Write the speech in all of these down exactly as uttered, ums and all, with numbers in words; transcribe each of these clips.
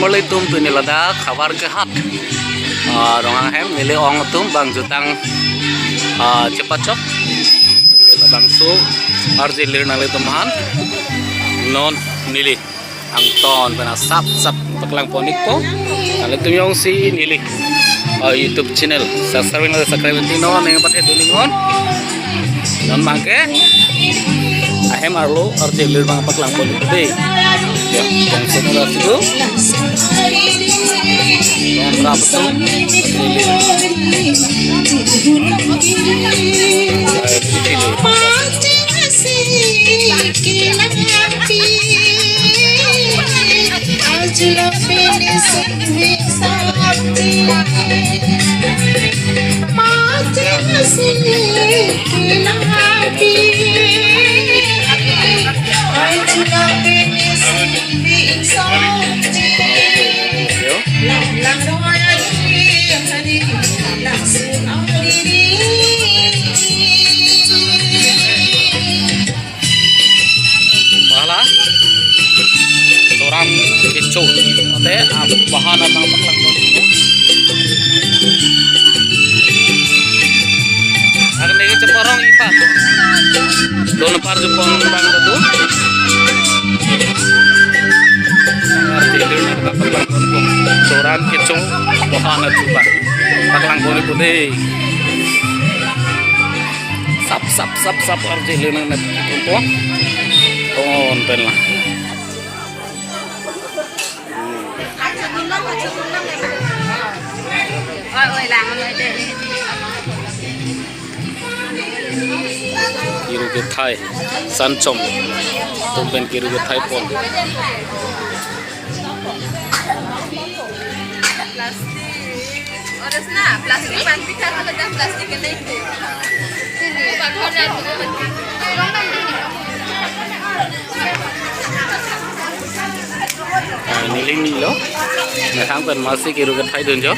Nelitum pini ladak Howraghat, ah, Ronghang ahem, neli ong atum bang jutang, ah, chepachok. Labangso R J Lir nanglitum aphan non neli angton pen asap sap paklang pon-ikpo. Nanglitum jongsi neli, ah, YouTube channel subscribe nang subscribe ti non neng pathe dun-iknon. Non abangke ahem arlo R J Lir abang paklang pon-ik dei. Ya, langsung ada situ. Ronghang rap tu. Hala, choran kecho. Ate, ah, bahan abang paklang pon. Akan lagi ceporong ipat. Don par jupon bang tu. Choran kecho, bahan achuba. Paklang pon-ikpo dei. Sap, sap, sap, sap, R J Lir nang nat kumpong. Ton pen la. Kiru kethai, sanchom. Tum pen kiru kethai pon. Plastic. Oras na, plastic pan pita kalau dah plastic kena itu. Ah, neli nilo. Nang hang pen masi kiru kethai dun jo.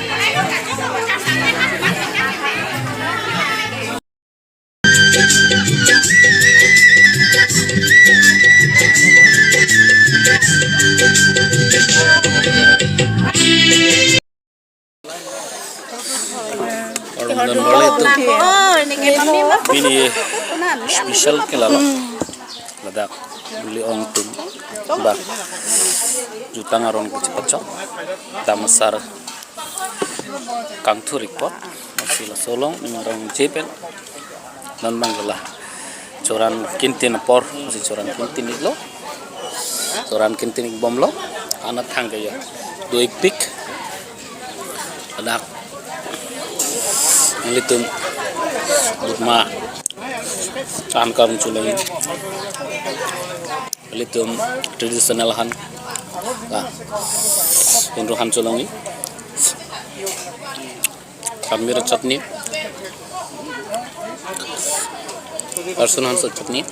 Arong dan bole tu. Pini special ke lalo. Ladak neli ong atum bang jutang aron kechepachok. Dam asar kangthur-ikpo. Masi laso along ning arong jepen. Non abang la choran kintin apor, masi choran kintin-iklo. Choran kintin-ik bomlo. Anat thang ke ya. Do-ikpik. Ladak. Nelitum butma. An karung chulai. Nelitum traditional han. Ah. Inro han cholongji. Samir chutney. Arsun han chutney.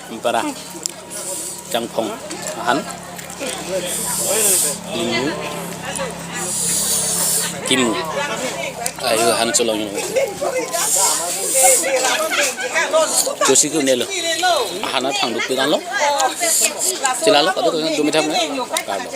Ampara, changphong ahan, limu, kimu, ayu ahan cholong. Josi ku nelo. Ahan athang duk pikan lo. Chilalo, kado kado dumi tham na. Kado.